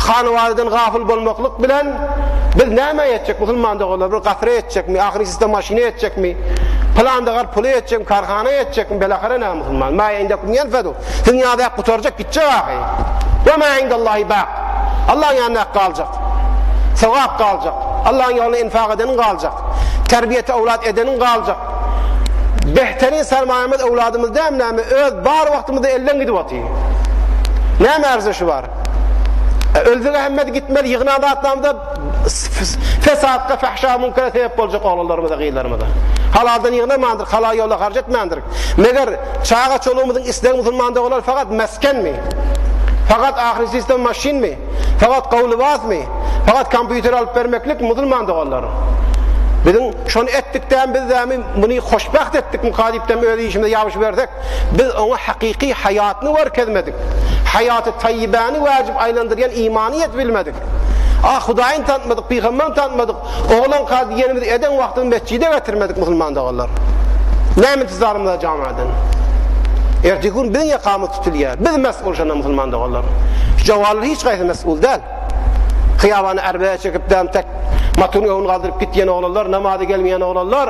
Hanawadadan gafyl bolmaklyk bilen biz nämä ýetjek musulman doganlar? Bir gasyra ýetjekmi? Ahyry sistem maşyna ýetjekmi? Pylan dagar pula ýetjekmi? Karhana ýetjekmi? Belahara näme musulman? Ma indekum ýenfedu. Siziň ýanyňyzdaky gutarjak gitjek ahyry. We ma indallahi bak. Allahyň ýanyndaky galjak. Sogap galjak. Allahyň ýolunda infak edeniň galjak. Terbiýeti owlat edeniň galjak. Behterin sermaýamyz owladymyz dämi näme? Öz bar wagtymyzda elden gidip otyr. Näme arzuşy bar? E, Ölsege hemmesi gitmeli, ýygnan zatlarymyzda fesatga, fahşa, münkere sebäp boljak oglanlarymyza, gyzlarymyza. Halaldan ýygnamandyr, halal ýolda harç etmändir. Meger çaga çolugymyzyň islegi musulman doganlar fakat meskenmi? Fakat ahyry sistem maşynmy? Fakat gowy lybasmy? Fakat kompýuter alyp bermeklik musulman doganlar? Biziň şony etdik dämi biz dämi muny hoşbaht etdik muka diýip dämi öz işimize ýabyşyp bersek, biz oňa hakyky haýatyny görkezmedik. Haýaty taýýibäni wajyp aýlandyrýan imany ýetip bilmedik. Ah Hudaýyny tanatmadyk, pygamberini tanatmadyk, Oglanka diýenimizi eden wagtyny mesjide getirmedik musulman doganlar. Näme intizarymyz bar jamadan? Erteki gün biziň ýakamyz tutulýar. Biz mes'ul şonda musulman doganlar. Şu jowanlar hiç haýsy mes'ul däl. Hyýabany arbaýa çekip däm tek matuny öňüni galdyryp gitýän oglanlar, namaza gelmeýän oglanlar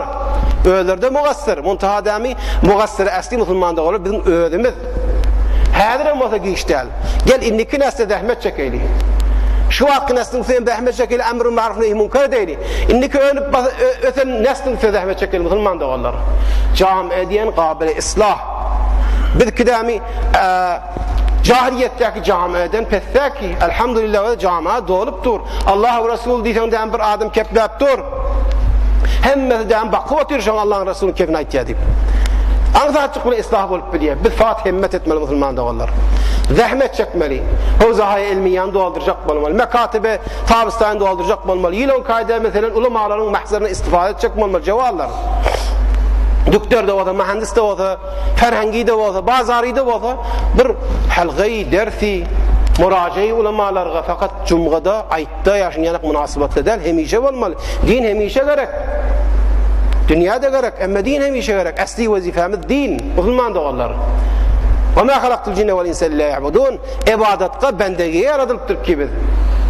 özleri-de mugassir. Muntaha dämi mugassir äsli musulman doganlar biziň özümiz. Häzirem bolsa giç däl. Gel indiki nesle zähmet çekeýli. Şu wagtky nesliň üstüne hem zähmet çekeýli, emr maruf nehi münker edeýli. Indiki önüp ösen nesliň üstüne zähmet çekeýli musulman doganlar. Jam edýän gabyl islah. Biz kidämi jahiliýetdäki jamieden pesdäki, elhamdülillah jama dolup dur. Allah we Resul diýseň däm bir adam kepläp dur. Hemmesi däm bakyp otyr şoň Allah'ın Resulynyň kepini aýtýar diýip. Aňsatjyk bilen islah bolup bilýär. Biz fakat himmet etmeli musulman doganlar. Zähmet çekmeli. Howzahaý ilmiýany doldurjak bolmaly. Mekatibe tabystaýyny doldurjak bolmaly. Ýylyň kaýda meselen ulamalaryň mahzaryna istifade etjek bolmaly jawallar. Dükder-de bolsa, mühendis-de bolsa, ferhengi-de bolsa, bazary-da bolsa bir halgaý dersi murajaýy ulamalarga fakat jumgada aýtda ýaşyň ýanak mynasybatly däl, hemişe bolmaly. Din hemişe gerek. Dünýä-de gerek, emme din hemişe gerek. Äsli wezipemiz din, musulman doganlar. Wa ma halaktul jinne wal insa illa ya'budun. Ybadatga, bendelige ýaradylypdyr ki biz.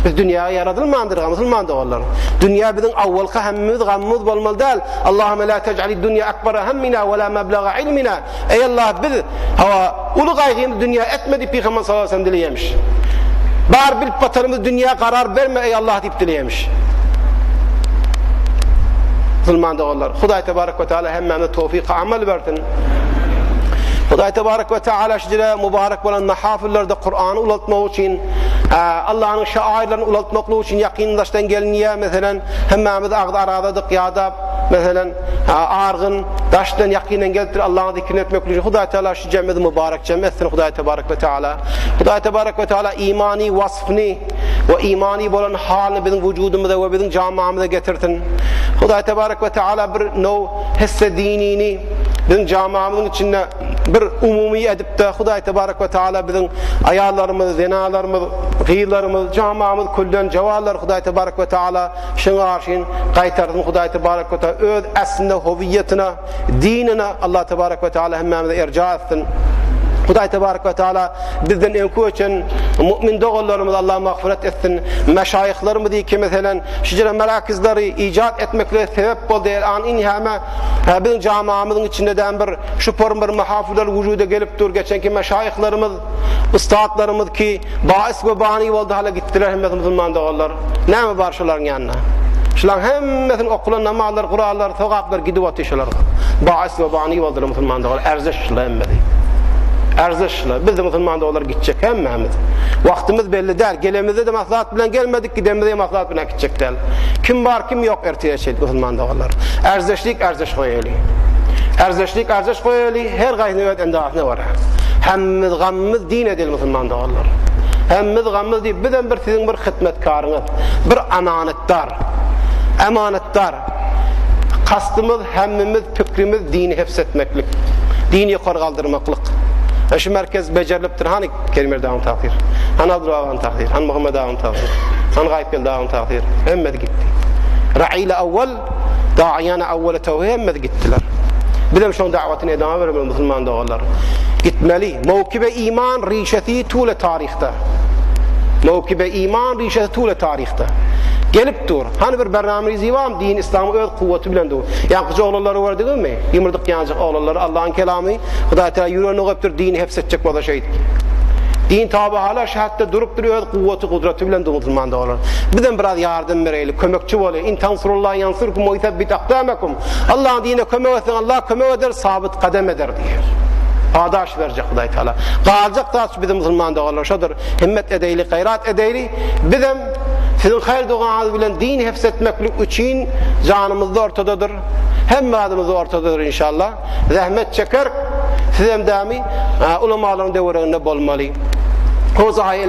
Biz dünýäge ýaradylmandyrys, musulman doganlar. Dünýä biziň awwalky hemmimiz, gammymyz bolmaly däl. Allahümme la tej'alid dunya akbara hemmina we la meblaga ilmina. Eý Allah biz hawa uly gaýgymyz dünýä etme diýip Pygamber sallallahu aleyhi ve sellem dileýärmiş. Bar bilip batarymyz dünýä karar berme eý Allah diýip dileýärmiş. Musulman doganlar, Hudaý tebarek we taala hemmämize towfik amal bersin. Hudaý tebarek we taala şijire mübarek bolan mahafillerde Kur'any ulaltmak üçin, Allah'yň şairlerini ulaltmaklyk üçin ýakyn daşdan gelinýär. Meselen, hemmämiz agzy aradadyk ýa-da meselen argyn daşdan ýakyndan gelipdir Allah'yň zikrini etmek üçin. Hudaý teala şu jemimizi mübarek jem etsin Hudaý tebarek we taala. Hudaý tebarek we taala imany wasfyny we imany bolan halyny biziň wujudymyza we biziň jamamyza getirsin. Hudaý tebarek we taala bir now hisse dinini biziň jamamyzyň içinde bir umumy edip-de Hudaý tebarek we taala biziň aýallarymyz, zenalarymyz, gyzlarymyz, jamamyz külden jawanlar Hudaý tebarek we taala şuňa garşyn gaýtarsyn Hudaý tebarek we taala öz aslynda howiýetine, dinine Allah tebarek we taala hemmämize erja etsin. Hudaý tebarek we taala bizden öňki öçen mu'min doganlarymyz Allah magfiret etsin. Meşaýyhlarymyz ki meselen şijere merakizleri icat etmekle sebep boldy. An inhäme biziň jamamyzyň içinde däm bir şu form bir mahafylar wujuda gelip dur. Geçenki meşaýyhlarymyz, ustadlarymyz ki bais we bani boldy hala gitdiler hemmesi musulman doganlar. Näme bar şolaryň ýanynda? Şularyň hemmesini okulan namazlar, Kur'anlar, sogaplar gidip otyr şolar. Bais we bani boldular musulman doganlar. Erzeş şular hemmesi. Erzeş şular. Biz de musulman doganlar gitjek hemmämiz. Wagtymyz belli däl. Gelemizde de maslahat bilen gelmedik, gidemizde de maslahat bilen gitjek däl. Kim bar, kim ýok ertire çenli musulman doganlar. Erzeşlik erzeş goýaly. Erzeşlik erzeş goýaly, her gaýsyny öz endasyna görä. Hemmimiz gammymyz din edeli musulman doganlar. Hemmimiz gammymyz diýip bizem bir siziň bir hytmetkaryňyz, bir amanatdar. Amanatdar. Kastymyz, hemmimiz, pikrimiz dini hepс etmeklik. Dini ýokary galdyrmaklyk. E şu merkez bejerilipdir. Hany Kerimberdi agaň tagsyr. Hany Abdyl agaň tagsyr. Hany Muhammet agaň tagsyr. Hany Gaýypgeldi agaň tagsyr. Hemmesi gitdi. Raila awwal, daýana awwala tawhi hemmesi gitdiler. Bizem şoň dawatyny edama bermeli musulman doganlar. Gitmeli. Mowkibe iman rişesi tule taryhda. Mowkibe iman rişesi tule taryhda. Gelip dur. Hany bir bernamrizi barmy din islamy öz kuwwaty bilen dur. Ýaňkyja oglanlary gördüňizmi? Ýumurdyk ýanjak oglanlary Allahyň kelamy Hudaý Teala ýüregine goýupdyr dini hefz etjek bolsa şeýdip. Din taba hala şu hatda durupdyr öz kuwwaty gudraty bilen dur musulman doganlar. Bizem biraz ýardam bereýli, kömekçi bolaý. In tansurullah ýansurkum we ýusabbit akdamakum. Allahyň dinine kömek etseň Allah kömek eder, sabyt kadem eder diýýär. Padaş berjek Hudaý Teala. Galjak zat şu biziň musulman doganlar şodur. Himmet edeýli, gaýrat edeýli. Bizem siziň haýyr dogaňyz bilen din hefz etmeklik üçin janymyz da ortadadyr. Hemme zadymyz da ortadadyr inşallah. Zähmet çekerik. Sizem dämi ulamalaryň döwereginde bolmaly.